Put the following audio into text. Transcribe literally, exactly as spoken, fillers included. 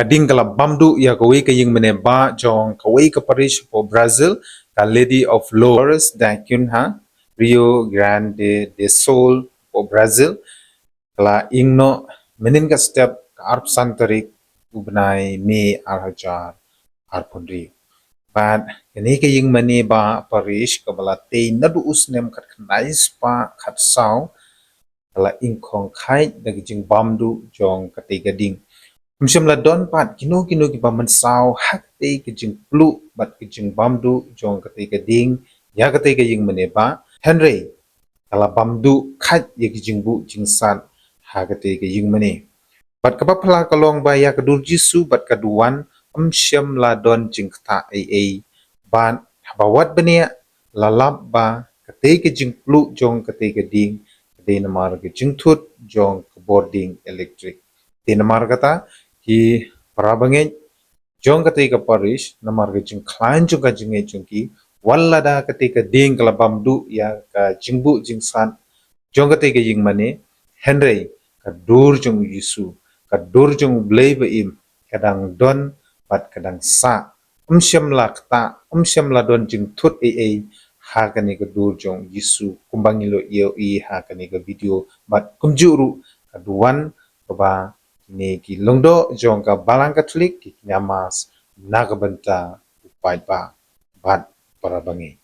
Ka ding ka la bam duh ïa kawei ka ïingmane bah jong kawei ka parish hapoh Brazil, ka Lady of Lourdes da Cunha, Rio Grande do Sul hapoh Brazil. Ka la ïng noh mynhynnin ka step ka arphew san tarik u bnai May ar hajar arphew hynriew. Bad kane ka ïingmane bah parish kaba la tei naduh u snem khatkhyndai spah khatsaw, ka la ïngkhong khait da ka jingbam duh jong katei ka ding. Ym shym la don pat kino kino kiba mynsaw ha katei ka jingpluh bad ka jingbam duh jong katei ka ding ïa katei ka ïingmane bah, hynrei ka la bam duh khait ïa ki jingbuh jingsat ha katei ka ïingmane. Bad kaba phylla ka long ba ïa ka dur Jisu bad ka duwan ym shym la don jingktah ei ei. Bad haba wad bniah la lap ba katei ka jingpluh jong katei ka ding ka dei namar ka jingthut jong ka bording elektrik. Te namar kata ki para bangeit jong katei ka parish, namar ka jingkhlaiñ jong ka jingngeit jong ki, wat lada katei ka ding ka la bam duh ïa ka jingbuh jingsat jong katei ka ïingmane, hynrei ka dur jong u Jisu, ka dur jong u Blei ba im, ka dang don bad ka dang sah. Ym shym la ktah, ym shym la don jingthut ei ei ha kane ka dur jong u Jisu, kumba ngi la ïohi ha kane ka video. Bad kumjuh ruh ka duwan kaba kine ki lyngdoh jong ka Balang Katholik ki kñia mass na ka bynta u paidbah bad para bangeit.